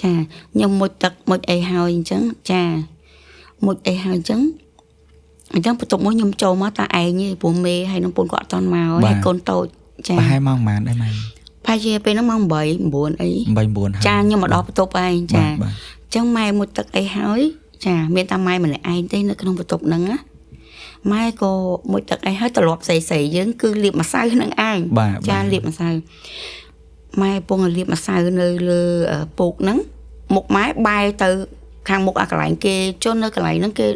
ចាខ្ញុំមុជទឹកមុជអីហើយអញ្ចឹងចាមុជអីហើយអញ្ចឹងអញ្ចឹងបន្ទប់មួយខ្ញុំចូលមកតាឯងទេព្រោះមេហើយនឹងពូនគាត់អត់តន់មកហើយកូនតូចចា ប្រហែលម៉ោងប៉ុន្មានដែរម៉ែ ប្រហែលជាពេលហ្នឹងម៉ោង8 9អី 8 9ហើយ ចាខ្ញុំមកដល់បន្ទប់ឯងចា បាទ អញ្ចឹងម៉ែមុជទឹកអីហើយចាមានតែម៉ែម្នាក់ឯងទេនៅក្នុងបន្ទប់ហ្នឹងណាម៉ែក៏មុជទឹកអីហើយត្រឡប់ស្រីៗយើងគឺលាបម្សៅហ្នឹងឯង បាទ ចាលាបម្សៅម៉ែពងឲ្យលាបម្សៅនៅលើពូកហ្នឹងមុខម៉ែបែរទៅខាងមុខអាកន្លែងគេជន់នៅកន្លែងហ្នឹងគេ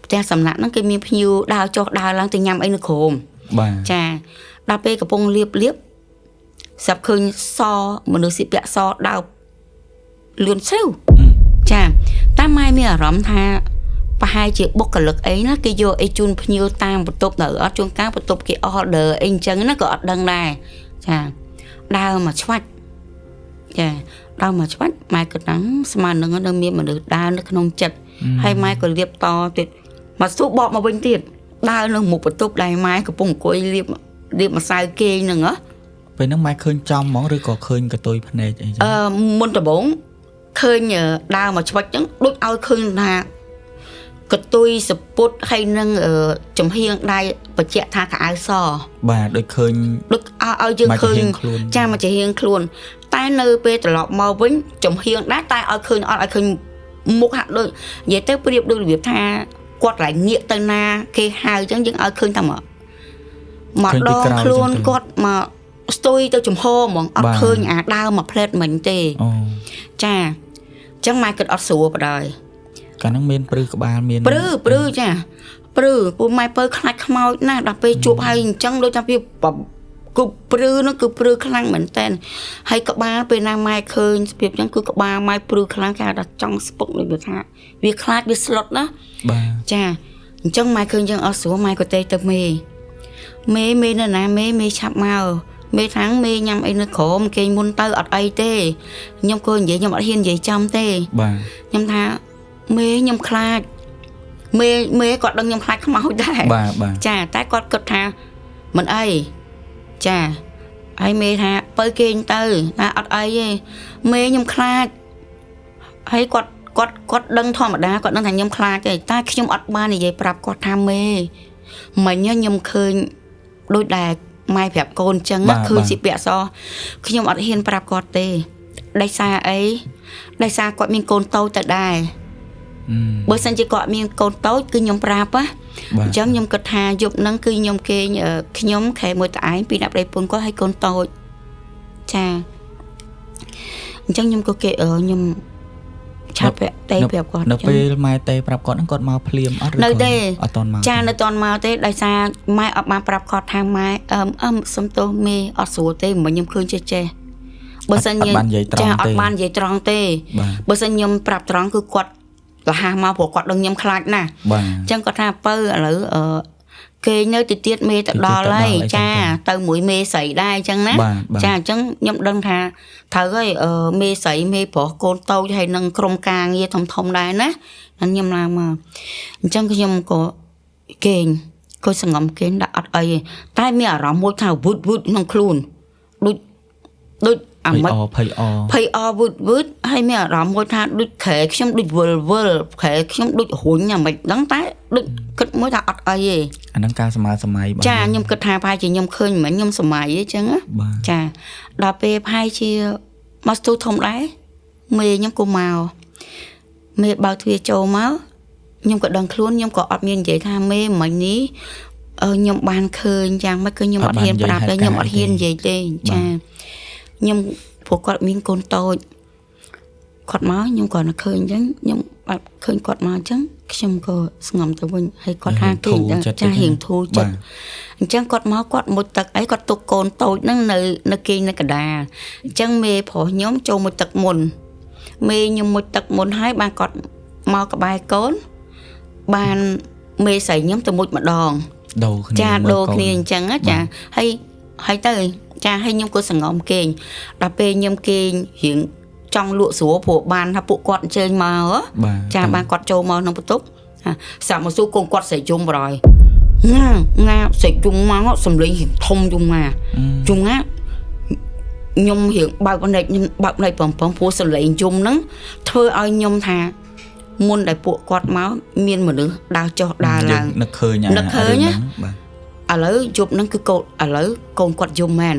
ផ្ទះសំណាក់ហ្នឹងគេមានភ្ញៀវដើរចុះដើរឡើងទៅញ៉ាំអីនៅក្រោម បាទ ចាដល់ពេលកំពុងលាបលាបស្រាប់ឃើញសមនុស្សសិពាក់សដើរលឿនស្រូវចាតាមម៉ែមានអារម្មណ៍ថាប្រហែលជាបុគ្គលិកអីណាគេយកអីជូនភ្ញៀវតាមបន្ទប់ដល់អត់ជួនកាលបន្ទប់គេ order អីអញ្ចឹងណាក៏អត់ដឹងដែរចាដើរមកឆ្វាច់ចាដើរមកឆ្វាច់ម៉ែក៏ដឹងស្មាននឹងនៅមានមនុស្សដើរនៅក្នុងចិត្តហើយម៉ែក៏លាបតទៀតមកស៊ូបកមកវិញទៀតដើរនៅមុខបន្ទប់ដែលម៉ែកំពុងអង្គុយលាបលាបម្សៅគេងហ្នឹងហ៎ ពេលហ្នឹងម៉ែឃើញចំហ្មងឬក៏ឃើញកតុយភ្នែកអីចឹង អឺមុនដំបូងឃើញដើរមកឆ្វិចចឹងដូចឲ្យឃើញថាកតុយសពុតហើយនឹងចំហៀងដៃបញ្ជាក់ថាកៅអៅស បាទដូចឃើញ ដូចឲ្យយើងឃើញ ខ្លួន ចាមកចំហៀងខ្លួនតែនៅពេលត្រឡប់មកវិញចំហៀងដែរតែឲ្យឃើញអត់ឲ្យឃើញមុខហាក់ដូចនិយាយទៅប្រៀបដូចរបៀបថាគាត់ឡើងងាកទៅណាគេហៅចឹងយើងឲ្យឃើញតែមកមកដងខ្លួនគាត់មកស្ទុយទៅចំហហ្មងអត់ឃើញអាដើមមកផ្លែតមិញទេ អូ ចាអញ្ចឹងម៉ែគិតអត់ស្រួលបដ ாய் កាលហ្នឹងមានព្រឺក្បាលមាន ព្រឺព្រឺចាព្រឺពូម៉ែពៅខ្លាចខ្មោចណាស់ដល់ពេលជួបហើយអញ្ចឹងដូចថាវាគឺព្រឺនោះគឺព្រឺខ្លាំងមែនតើហើយក្បាលពេលណាម៉ែឃើញសភាពអញ្ចឹងគឺក្បាលម៉ែព្រឺខ្លាំងគេហៅថាចង់ស្ពុកដូចវាថាវាខ្លាចវាស្លុតណា បាទ ចាអញ្ចឹងម៉ែឃើញយើងអត់ស្រួលម៉ែក៏ទេទៅមេមេមេនៅណាមេមេឆាប់មកមេថាងមេញ៉ាំអីនៅក្រោមគេមុនទៅអត់អីទេខ្ញុំក៏និយាយខ្ញុំអត់ហ៊ាននិយាយចំទេ បាទ ខ្ញុំថាមេខ្ញុំខ្លាចមេមេគាត់ដឹងខ្ញុំខ្លាចខ្មោចដែរ បាទបាទ ចាតែគាត់គិតថាមិនអីចាហើយមេថាបើគេងទៅថាអត់អីទេមេខ្ញុំខ្លាចហើយគាត់គាត់គាត់ដឹងធម្មតាគាត់ដឹងថាខ្ញុំខ្លាចទេតែខ្ញុំអត់បាននិយាយប្រាប់គាត់ថាមេមិញខ្ញុំឃើញដូចដែលម៉ែប្រាប់កូនអញ្ចឹងឃើញសិពាក់សខ្ញុំអត់ហ៊ានប្រាប់គាត់ទេដោយសារអីដោយសារគាត់មានកូនតូចទៅដែរបើសិនជាគាត់មានកូនតូចគឺខ្ញុំប្រាប់ណាអញ្ចឹងខ្ញុំគិតថាយប់ហ្នឹងគឺខ្ញុំគេងខ្ញុំខែមួយតឯងពីអ្នកប្តីប្រពន្ធគាត់ឲ្យកូនតូចចាអញ្ចឹងខ្ញុំក៏គេខ្ញុំឆាប់ទេប្រាប់គាត់ នៅពេលម៉ែទេប្រាប់គាត់ហ្នឹងគាត់មកភ្លាមអត់ឬ នៅទេ អត់តន់មក ចានៅតន់មកទេដោយសារម៉ែអត់បានប្រាប់គាត់ថាម៉ែអឹមសុំទោសមេអត់ស្រួលទេមិនខ្ញុំឃើញចេះចេះបើសិន ខ្ញុំចា អត់បាននិយាយត្រង់ទេបើសិនខ្ញុំប្រាប់ត្រង់គឺគាត់លះមកព្រោះគាត់ដឹងខ្ញុំខ្លាចណាស់ បាទ អញ្ចឹងគាត់ថាបើឥឡូវគេនៅទីទៀតមេទៅដល់ហើយចាទៅមួយមេស្រីដែរអញ្ចឹងណាចាអញ្ចឹងខ្ញុំដឹងថាត្រូវហើយមេស្រីមេប្រុសកូនតូចហើយនឹងក្រុមការងារធំធំដែរណាខ្ញុំឡើងមកអញ្ចឹងខ្ញុំក៏គេងក៏សង្ងំគេងដាក់អត់អីទេតែមានអារម្មណ៍មួយថាវឹតវឹតក្នុងខ្លួនដូចដូចអាម៉េច ភ័យអ ភ័យអវឹតវឹតហើយមានអារម្មណ៍មួយថាដូចក្រែខ្ញុំដូចវិលវិលក្រែខ្ញុំដូចរុញអាម៉េចដឹងតែដូចគិតមួយថាអត់អីទេ អាហ្នឹងការសម័យសម័យ ចាខ្ញុំគិតថាប្រហែលជាខ្ញុំឃើញមិនខ្ញុំសម័យអញ្ចឹងណាចាដល់ពេលប្រហែលជាមកស្ទូធំដែរមេខ្ញុំក៏មកមេបើកទ្វារចូលមកខ្ញុំក៏ដឹងខ្លួនខ្ញុំក៏អត់មាននិយាយថាមេមិញនេះខ្ញុំបានឃើញយ៉ាងម៉េចគឺខ្ញុំអត់ហ៊ានប្រាប់ទេខ្ញុំអត់ហ៊ាននិយាយទេចាខ្ញុំព្រោះគាត់មានកូនតូចគាត់មកខ្ញុំក៏នឹកឃើញអញ្ចឹងខ្ញុំបាត់ឃើញគាត់មកអញ្ចឹងខ្ញុំក៏ស្ងំទៅវិញហើយគាត់ថាគេចារៀងធូរចិត្តអញ្ចឹងគាត់មកគាត់មុជទឹកអីគាត់ទុកកូនតូចហ្នឹងនៅគេងនៅកណ្ដាលអញ្ចឹងមេប្រុសខ្ញុំចូលមុជទឹកមុនមេខ្ញុំមុជទឹកមុនហើយបានគាត់មកក្បែរកូនបានមេស្រីខ្ញុំទៅមុចម្ដង ដូរគ្នា ចាដូរគ្នាអញ្ចឹងចាហើយហើយទៅចាហើយខ្ញុំក៏សង្ងំគេងដល់ពេលខ្ញុំគេងរៀងចង់លក់ស្រួលព្រោះបានថាពួកគាត់អញ្ជើញមកចាបានគាត់ចូលមកក្នុងបន្ទប់សាប់មកសួរកូនគាត់ស្រីយំបរយងាងាស្រីយំមកសំលេងរៀងធំយំងាយំងា ខ្ញុំរៀងបើកភ្នែកខ្ញុំបើកភ្នែកបំពងព្រោះសលេងយំហ្នឹងធ្វើឲ្យខ្ញុំថាមុនដែលពួកគាត់មកមានមនុស្សដើរចុះដើរឡើងនឹកឃើញនឹកឃើញណាបាទឥឡូវយប់ហ្នឹងគឺកូនឥឡូវកូនគាត់យំមែន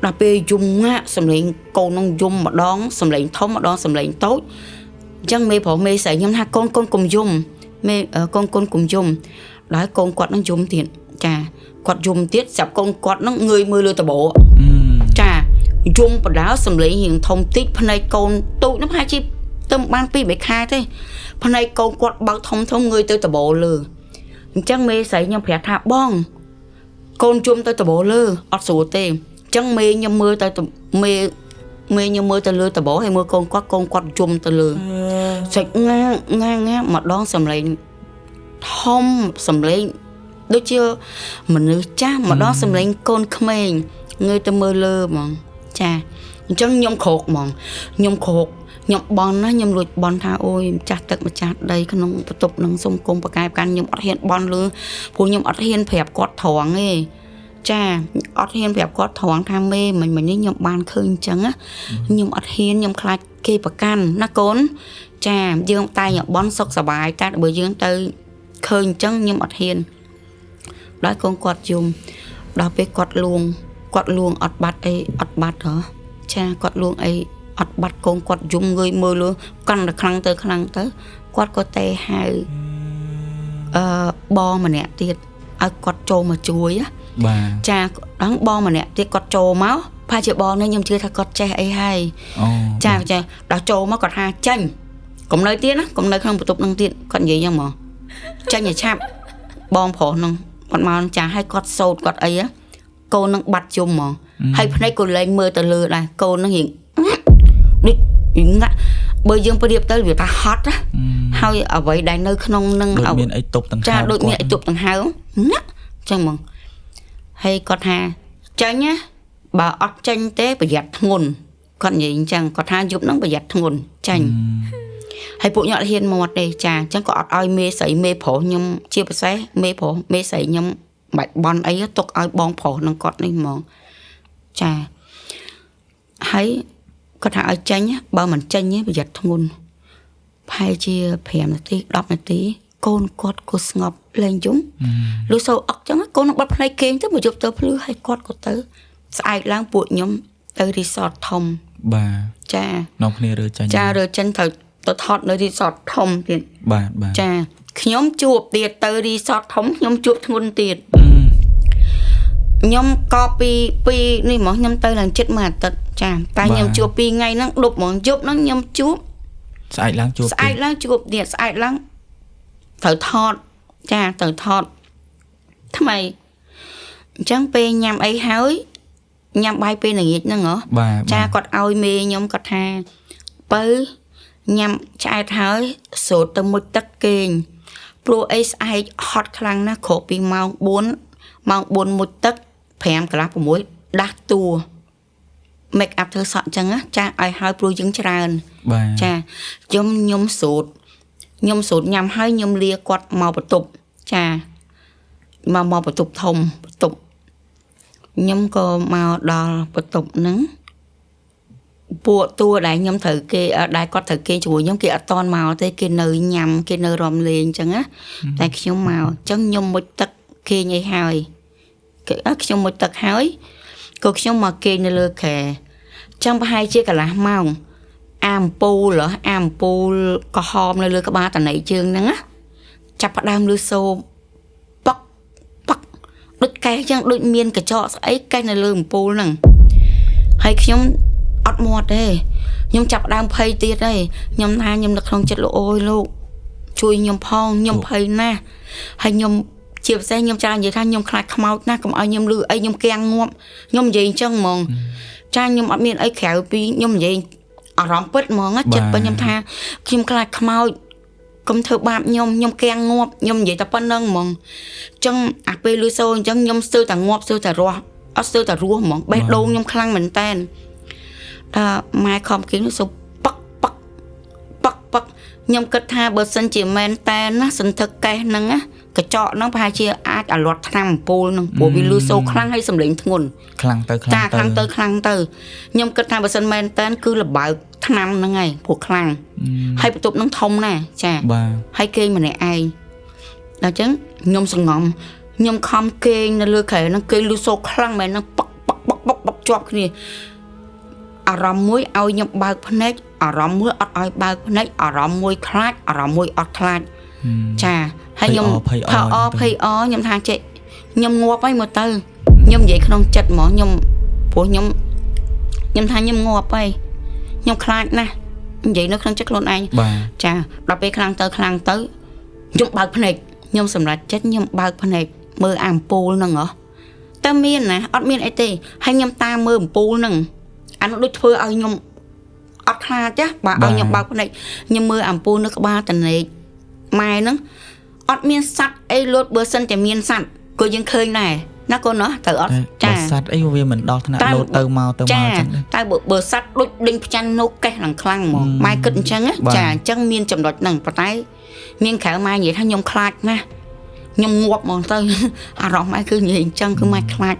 ដល់ពេលយំងាក់សំលេងកូននឹងយំម្ដងសំលេងធំម្ដងសំលេងតូចអញ្ចឹងមេប្រុសមេស្រីខ្ញុំថាកូនកូនកុំយំមេកូនកូនកុំយំដល់កូនគាត់នឹងយំទៀតចាគាត់យំទៀតស្រាប់កូនគាត់នឹងងើយមើលលើដបចាយំបដាសំលេងរៀងធំតិចភ្នែកកូនទូចនោះប្រហែលជាទៅបាន2-3ខែទេភ្នែកកូនគាត់បើកធំធំងើយទៅដបលើអញ្ចឹងមេស្រីខ្ញុំប្រាប់ថាបងកូនជុំទៅដបលើអត់ស្រួលទេអញ្ចឹងមេខ្ញុំមើលទៅមេខ្ញុំមើលទៅលើដបហើយមើលកូនគាត់កូនគាត់ជុំទៅលើសាច់ងាងាងាម្ដងសំលេងធំសំលេងដូចជាមនុស្សចាស់ម្ដងសំលេងកូនក្មេងងើយទៅមើលលើហ្មងចាអញ្ចឹងខ្ញុំក្រោកហ្មងខ្ញុំក្រោកខ្ញុំបន់ណាខ្ញុំលួចបន់ថាអូយម្ចាស់ទឹកម្ចាស់ដីក្នុងបន្ទប់នឹងសុំគុំប្រកែប្រកាន់ខ្ញុំអត់ហ៊ានបន់លើព្រោះខ្ញុំអត់ហ៊ានប្រាប់គាត់ត្រង់ទេចាអត់ហ៊ានប្រាប់គាត់ត្រង់ថាមេមិញនេះខ្ញុំបានឃើញអញ្ចឹងណាខ្ញុំអត់ហ៊ានខ្ញុំខ្លាចគេប្រកាន់ណាកូនចាយើងតែងបន់សុខសប្បាយតែបើយើងទៅឃើញអញ្ចឹងខ្ញុំអត់ហ៊ានដល់កូនគាត់យំដល់ពេលគាត់លួងគាត់លួងអត់បាត់អីអត់បាត់ហ៎ចាគាត់លួងអីអត់បាត់កូនគាត់យំងើយមើលលើកាន់តែខ្លាំងទៅខ្លាំងទៅគាត់ក៏ទេហៅបងម្នាក់ទៀតឲ្យគាត់ចូលមកជួយណាបាទចាដល់បងម្នាក់ទៀតគាត់ចូលមកផាជាបងនេះខ្ញុំជឿថាគាត់ចេះអីហើយចាចាដល់ចូលមកគាត់ថាចេញកុំនៅទៀតណាកុំនៅក្នុងបន្ទប់នឹងទៀតគាត់និយាយយ៉ាងហ្មងចេញឲ្យឆាប់បងប្រុសនឹងគាត់មកចាឲ្យគាត់សូត្រគាត់អីកូននឹងបាត់ជុំហ្មងហើយភ្នែកក៏លែងមើលទៅលើដែរកូននឹងរៀងដូចងាក់បើយើងប្រៀបទៅវាថាហត់ណាហើយអ្វីដែលនៅក្នុងនឹងដូចមានអីទប់ដង្ហើមចាដូចមានអីទប់ដង្ហើមណាចឹងហ្មងហើយគាត់ថាចេញណាបើអត់ចេញទេប្រយ័ត្នធ្ងន់គាត់និយាយអញ្ចឹងគាត់ថាយប់ហ្នឹងប្រយ័ត្នធ្ងន់ចេញហើយពួកខ្ញុំអត់ហ៊ានមាត់ទេចាអញ្ចឹងក៏អត់ឲ្យមេស្រីមេប្រុសខ្ញុំជាពិសេសមេប្រុសមេស្រីខ្ញុំបាច់បន់អីទុកឲ្យបងប្រុសនឹងគាត់នេះហ្មងចាហើយគាត់ថាឲ្យចេញបើមិនចេញទេប្រយ័ត្នធ្ងន់ប្រហែលជា5នាទី10នាទីកូនគាត់ក៏ស្ងប់លែងយំលុះសូអឹកចឹងកូននឹងបាត់ភ្នែកគេងទៅមកយប់ទៅភ្លឺហើយគាត់ក៏ទៅស្អែកឡើងពួកខ្ញុំទៅរីសតធំបាទចានាំគ្នារើចេញចារើចេញត្រូវទៅថតនៅរីសតធំទៀតបាទបាទចាខ្ញុំជួបទៀតទៅរីសតធំខ្ញុំជួបធ្ងន់ទៀតខ្ញុំក៏ពីនេះហ្មងខ្ញុំទៅឡើងចិត្តមួយអាទិត្យចាតែខ្ញុំជួប2ថ្ងៃហ្នឹងដប់ហ្មងយប់ហ្នឹងខ្ញុំជួបស្អែកឡើងជួបស្អែកឡើងជួបទៀតស្អែកឡើងត្រូវថតចាត្រូវថតថ្មីអញ្ចឹងពេលញ៉ាំអីហើយញ៉ាំបាយពេលល្ងាចហ្នឹងហ៎ចាគាត់ឲ្យមេខ្ញុំគាត់ថាបើញ៉ាំឆ្អែតហើយសូត្រទៅមុជទឹកគេងព្រោះអីស្អែកហត់ខ្លាំងណាស់គ្រប់ពីម៉ោង4ម៉ោង4មុជទឹក5កន្លះ6ដាស់តួ make up ធ្វើសក់អញ្ចឹងណាចាឲ្យហើយព្រោះយើងច្រើនចាខ្ញុំសូត្រខ្ញុំសូត្រញ៉ាំហើយខ្ញុំលាគាត់មកបន្ទប់ចាមកបន្ទប់ធំបន្ទប់ខ្ញុំក៏មកដល់បន្ទប់ហ្នឹងពួកតួដែលខ្ញុំត្រូវគេដែលគាត់ត្រូវគេជាមួយខ្ញុំគេអត់តន់មកទេគេនៅញ៉ាំគេនៅរំលេងអញ្ចឹងណាតែខ្ញុំមកអញ្ចឹងខ្ញុំមុជទឹកគេងឲ្យហើយគេខ្ញុំមុជទឹកហើយក៏ខ្ញុំមកគេងនៅលើគ្រែចឹងប្រហែលជាកន្លះម៉ោងអាំពូលអាំពូលក្រហមនៅលើក្បាលតណៃជើងហ្នឹងណាចាប់ផ្ដើមលឺសូប៉ុកប៉ុកដូចកេះចឹងដូចមានកញ្ចក់ស្អីកេះនៅលើអំពូលហ្នឹងហើយខ្ញុំអត់មាត់ទេខ្ញុំចាប់ដើមភ័យទៀតហើយខ្ញុំថាខ្ញុំនៅក្នុងចិត្តលោកអូយលោកជួយខ្ញុំផងខ្ញុំភ័យណាស់ហើយខ្ញុំជាពិសេសខ្ញុំច្រើននិយាយថាខ្ញុំខ្លាចខ្មោចណាស់កុំឲ្យខ្ញុំលឺអីខ្ញុំគាំងងាប់ខ្ញុំនិយាយអញ្ចឹងហ្មងចាខ្ញុំអត់មានអីក្រៅពីខ្ញុំនិយាយអារម្មណ៍ពិតហ្មងចិត្តបើខ្ញុំថាខ្ញុំខ្លាចខ្មោចកុំធ្វើបាបខ្ញុំខ្ញុំគាំងងាប់ខ្ញុំនិយាយតែប៉ុណ្្នឹងហ្មងអញ្ចឹងអាពេលលឺសូអញ្ចឹងខ្ញុំស្ទើរតែងាប់ស្ទើរតែរស់អត់ស្ទើរតែរស់ហ្មងបេះដូងខ្ញុំខ្លាំងមែនតើដល់ម៉ែខំគេនោះសូប៉ឹកប៉ឹកប៉ឹកប៉ឹកខ្ញុំគិតថាបើសិនជាមែនតែណាសន្ធឹកកេះហ្នឹងណា កញ្ចក់ហ្នឹងប្រហែលជាអាចអាលាត់ថ្នាំអំពូលហ្នឹងព្រោះវាលឺសូរខ្លាំងហើយសំឡេងធ្ងន់ខ្លាំងទៅខ្លាំងទៅចាខ្លាំងទៅខ្លាំងទៅខ្ញុំគិតថាបើសិនមែនតើគឺលបើកថ្នាំហ្នឹងហើយព្រោះខ្លាំងហើយបន្ទប់ហ្នឹងធំណាស់ចាហើយគេងម្នាក់ឯងដល់អញ្ចឹងខ្ញុំសងំខ្ញុំខំគេងនៅលើគ្រែហ្នឹងគេលឺសូរខ្លាំងមែនហ្នឹងប៉ុកប៉ុកប៉ុកប៉ុកប៉ុកជាប់គ្នាអារម្មណ៍មួយឲ្យខ្ញុំបើកភ្នែកអារម្មណ៍មួយអត់ឲ្យបើកភ្នែកអារម្មណ៍មួយខ្លាចអារម្មណ៍មួយអត់ខ្លាចចាហើយខ្ញុំភ័យអភ័យអខ្ញុំថាចេះខ្ញុំងាប់ហើយមើលទៅខ្ញុំនិយាយក្នុងចិត្តហ្មងខ្ញុំព្រោះខ្ញុំថាខ្ញុំងាប់ហើយខ្ញុំខ្លាចណាស់និយាយនៅក្នុងចិត្តខ្លួនឯងចាដល់ពេលខ្លាំងទៅខ្លាំងទៅខ្ញុំបើកភ្នែកខ្ញុំសម្រេចចិត្តខ្ញុំបើកភ្នែកមើលអាអំពូលហ្នឹងហ៎តែមានណាអត់មានអីទេហើយខ្ញុំតាមមើលអំពូលហ្នឹងអានោះដូចធ្វើឲ្យខ្ញុំអត់ខ្លាចចាបើឲ្យខ្ញុំបើកភ្នែកខ្ញុំមើលអំពូលនៅក្បាលតនេកម៉ែហ្នឹងអត់មានសัตว์អីលោតបើសិនតែមានសัตว์ក៏យើងឃើញដែរណាកូនណាត្រូវអត់ចាសัตว์អីវាមិនដល់ថ្នាក់លោតទៅមកទៅមកចឹងតែបើសัตว์ដូចដេញផ្ចាន់នោះកេះឡើងខ្លាំងហ្មងម៉ែគិតអញ្ចឹងចាអញ្ចឹងមានចំណុចហ្នឹងប៉ុន្តែមានក្រៅម៉ែនិយាយថាខ្ញុំខ្លាចណាស់ខ្ញុំងាប់ហ្មងទៅអារម្មណ៍ម៉ែគឺនិយាយអញ្ចឹងគឺម៉ែខ្លាច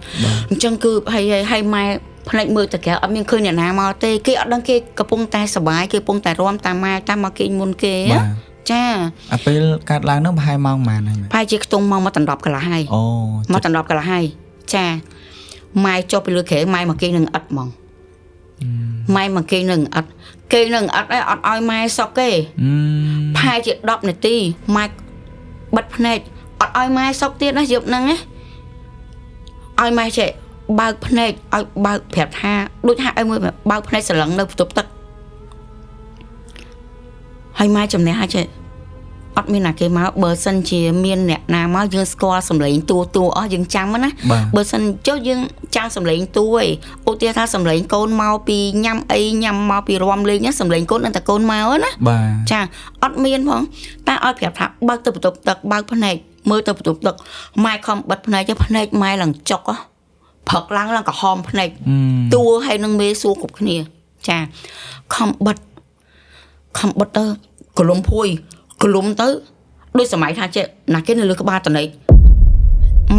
អញ្ចឹងគឺហើយម៉ែភ្នែកមើលទៅក្រៅអត់មានឃើញអ្នកណាមកទេគេអត់ដឹងគេកំពុងតែសប្បាយគេកំពុងតែរាំតាមម៉ែតាមមកគេមុនគេចាអាពេលកាត់ឡើងហ្នឹងប្រហែលម៉ោងប៉ុន្មានហើយប្រហែលជាខ្ទង់ម៉ោង1:10កន្លះហើយអូ1:10កន្លះហើយចាម៉ែចុះពីលើគ្រែម៉ែមកគេនឹងអត់ហ្មងម៉ែមកគេនឹងអត់គេនឹងអត់ឯងអត់ឲ្យម៉ែសុកទេប្រហែលជា10នាទីម៉ែបិទភ្នែកអត់ឲ្យម៉ែសុកទៀតណាយប់ហ្នឹងណាឲ្យម៉ែចេះបើកភ្នែកឲ្យបើកប្រាប់ថាដូចថាឲ្យមួយបើកភ្នែកស្រឡឹងនៅបន្ទប់ទឹកហើយម៉ែជំនះឲ្យចេះអត់មានណាគេមកបើសិនជាមានអ្នកណាមកយើងស្គាល់សំឡេងតួតួអស់យើងចាំណាបើសិនចុះយើងចាំសំឡេងតួឯងឧទាហរណ៍ថាសំឡេងកូនមកពីញ៉ាំអីញ៉ាំមកពីរាំលេងណាសំឡេងកូននឹងតែកូនមកណាចាអត់មានផងតែឲ្យប្រាប់ថាបើកទៅបន្ទប់ទឹកបើកភ្នែកមើលទៅបន្ទប់ទឹកម៉ែខំបិទភ្នែកភ្នែកម៉ែឡើងចុកព្រឹកឡើងឡើងក្រហមភ្នែកតួហើយនឹងមេសួរគ្រប់គ្នាចាខំបិទទៅក្លុំភួយក្លុំទៅដូចសម័យថាចេះណាគេនៅលើក្បាលតនេក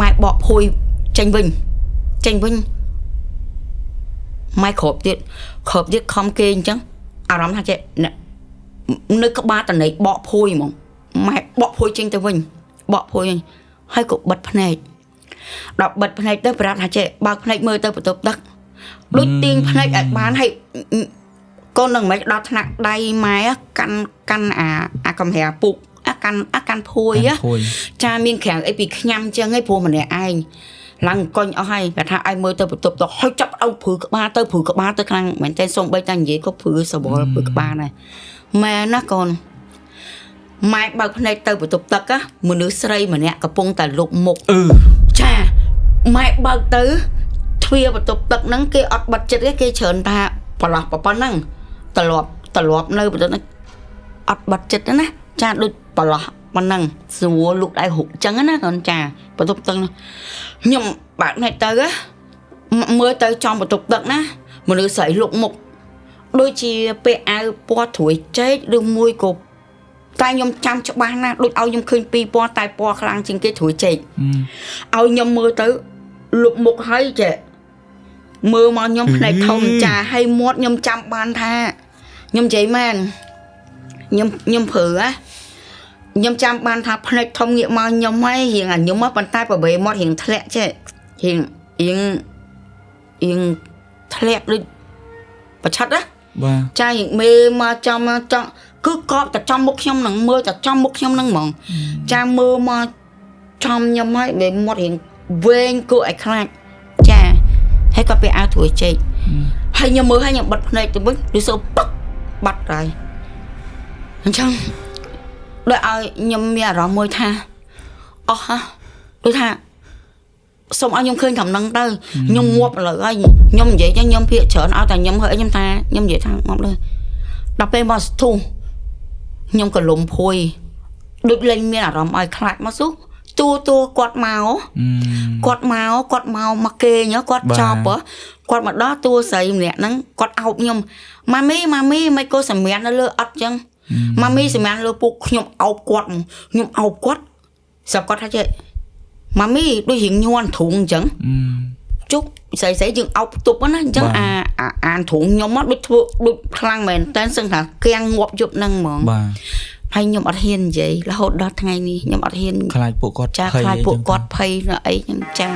ម៉ែបកភួយចេញវិញចេញវិញម៉ែគ្របទៀតគ្របទៀតខំគេអញ្ចឹងអារម្មណ៍ថាចេះនៅក្បាលតនេកបកភួយហ្មងម៉ែបកភួយចេញទៅវិញបកភួយហើយក៏បិទភ្នែកដល់បិទភ្នែកទៅប្រាប់ថាចេះបើកភ្នែកមើលទៅបន្ទប់ទឹកដូចទាញភ្នែកឲ្យបានហើយកូននឹងមិនដល់ថ្នាក់ដៃម៉ែកាន់កាន់អាកំរាពុកអាកាន់ភួយចាមានក្រាំងអីពីខ្ញាំចឹងឯងព្រោះម្នាក់ឯងឡើងអង្គុញអស់ហើយគាត់ថាឲ្យមើលទៅបន្ទប់ទឹកហើយចាប់ឲ្យព្រឺក្បាលទៅព្រឺក្បាលទៅខ្លាំងមែនតើសូម្បីតែនិយាយក៏ព្រឺសវល់ព្រឺក្បាលដែរម៉ែណាកូនម៉ែបើកភ្នែកទៅបន្ទប់ទឹកមនុស្សស្រីម្នាក់កំពុងតែលុបមុខចាម៉ែបើកទៅទ្វារបន្ទប់ទឹកហ្នឹងគេអត់បិទចិត្តទេគេច្រើនថាប្រឡោះប៉ុណ្ណឹងត្រឡប់នៅបន្ទប់ហ្នឹងអត់បិទចិត្តទេណាចាដូចប្រឡោះប៉ុណ្ណឹងស្រួលលុកដៃរុកចឹងណាកូនចាបន្ទប់ទឹកខ្ញុំបើកភ្នែកទៅមើលទៅចំបន្ទប់ទឹកណាមនុស្សស្រីលុកមុខដូចជាពាក់អាវពណ៌ត្រួយចេកឬមួយក៏តែខ្ញុំចាំច្បាស់ណាស់ដូចឲ្យខ្ញុំឃើញពីរពណ៌តែពណ៌ខ្លាំងជាងគេត្រួយចេកឲ្យខ្ញុំមើលទៅលុបមុខហើយចេះមើលមកខ្ញុំភ្នែកធំចាហើយមាត់ខ្ញុំចាំបានថាខ្ញុំនិយាយមែនខ្ញុំព្រឺណាខ្ញុំចាំបានថាភ្នែកធំងាកមកខ្ញុំហើយរៀងអាខ្ញុំប៉ុន្តែប្រវេមាត់រៀងធ្លាក់ចេះរៀងរៀងរៀងធ្លាក់ដូចប្រឆិតណាបាទចារៀងមេមកចំចង់គឺកប់តែចំមុខខ្ញុំនឹងមើលតែចំមុខខ្ញុំនឹងហ្មងចាមើលមកចំខ្ញុំហើយបែមាត់រៀងវែងគួរឲ្យខ្លាចចាហើយក៏ពេលអាវត្រួយចេកហើយខ្ញុំមើលហើយខ្ញុំបិទភ្នែកទៅវិញឬសូពឹកបាត់ហើយអញ្ចឹងដូចឲ្យខ្ញុំមានអារម្មណ៍មួយថាអស់ហ่ะដូចថាសូមឲ្យខ្ញុំឃើញត្រឹមហ្នឹងទៅខ្ញុំងាប់ឥឡូវហើយខ្ញុំនិយាយចឹងខ្ញុំភាកច្រើនឲ្យតែខ្ញុំហើយខ្ញុំថាខ្ញុំនិយាយថាងាប់លើដល់ពេលមកស្ទុះខ្ញុំក៏លំភួយដូចលែងមានអារម្មណ៍ឲ្យខ្លាចមកស៊ុះតួតួគាត់មកគាត់មកគាត់មកមកគេងគាត់ចប់គាត់មកដល់តួស្រីម្នាក់ហ្នឹងគាត់អោបខ្ញុំម៉ាមីម៉ាមីមិនក៏សម្រាននៅលើអត់ចឹងម៉ាមីសម្រានលើពុកខ្ញុំអោបគាត់ខ្ញុំអោបគាត់ ស្រាប់គាត់ថាចេះម៉ាមីដូចរៀងញ័រទ្រូងអញ្ចឹងជុកស្រីស្រីយើងអោបទប់ណាអញ្ចឹងអាអានទ្រូងខ្ញុំមកដូចធ្វើដូចខ្លាំងមែនតើសឹងថាកៀងងាប់យប់ហ្នឹងហ្មងបាទហើយខ្ញុំអត់ហ៊ាននិយាយរហូតដល់ថ្ងៃនេះខ្ញុំអត់ហ៊ានខ្លាចពួកគាត់ភ័យចាខ្លាចពួកគាត់ភ័យនៅអីហ្នឹងចា